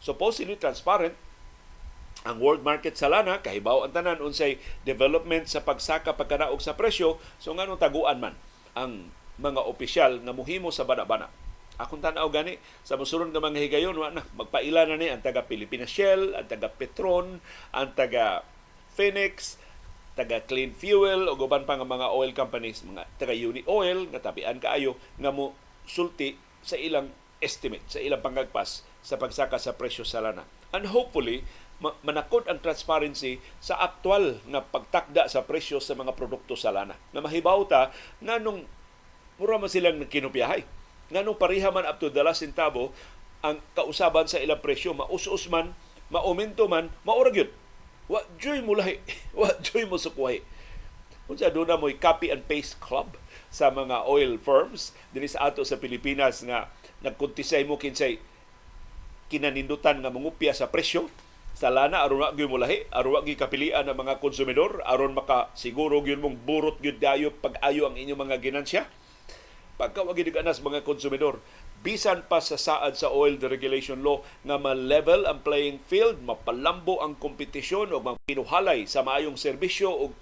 Supposedly transparent ang world market sa lana, kahibaw ang tanan unsay development sa pagsaka, pagkadaog sa presyo, so nganong taguan man ang mga opisyal nga muhimo sa bana-bana? Akong tan-aw gani, sa mosunod nga mga higayon, wa na magpaila na ni ang taga Pilipinas Shell, ang taga Petron, ang taga Phoenix, taga Clean Fuel ug uban pa nga mga oil companies, mga taga Uni Oil nga tabian kaayo nga mo sulti sa ilang estimate, sa ilang pangagpas sa pagsaka sa presyo sa lana. And hopefully manakod ang transparency sa aktual nga pagtakda sa presyo sa mga produkto sa lana. Na mahibaw ta nganong mura man silang kinopyahay. Nganong pareha man up to the last centavo ang kausaban sa ilang presyo, maus-us man, maumento man, mao ra gyud. Wa juy mo lahi, wa juy mo sukwahi. Unsa, duna mo'y copy and paste club sa mga oil firms dinhi sa ato sa Pilipinas nga nagkuntisay mo kinsay kinanindutan nga mangupya sa presyo sa lana aron wa gyud mo lahi, aron wa gyud kapilian ang mga konsumidor, aron makasiguro gyud mong burot gyud dayo pag-ayo ang inyong mga ginansya? Pagka wa gyud anas mga konsumidor, bisan pa sa saad sa oil deregulation law nga ma-level ang playing field, mapalambo ang kompetisyon o mapinuhalay sa maayong serbisyo ug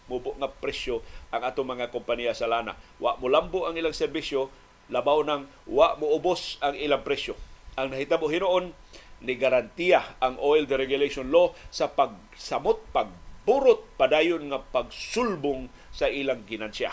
mubo nga presyo ang atong mga kompanya sa lana. Wa molambo ang ilang serbisyo, labaw nang wa moubos ang ilang presyo. Ang nahitabo hinuon, ni garantiya ang oil deregulation law sa pagsamot, pagburot, padayon nga pagsulbong sa ilang ginansya.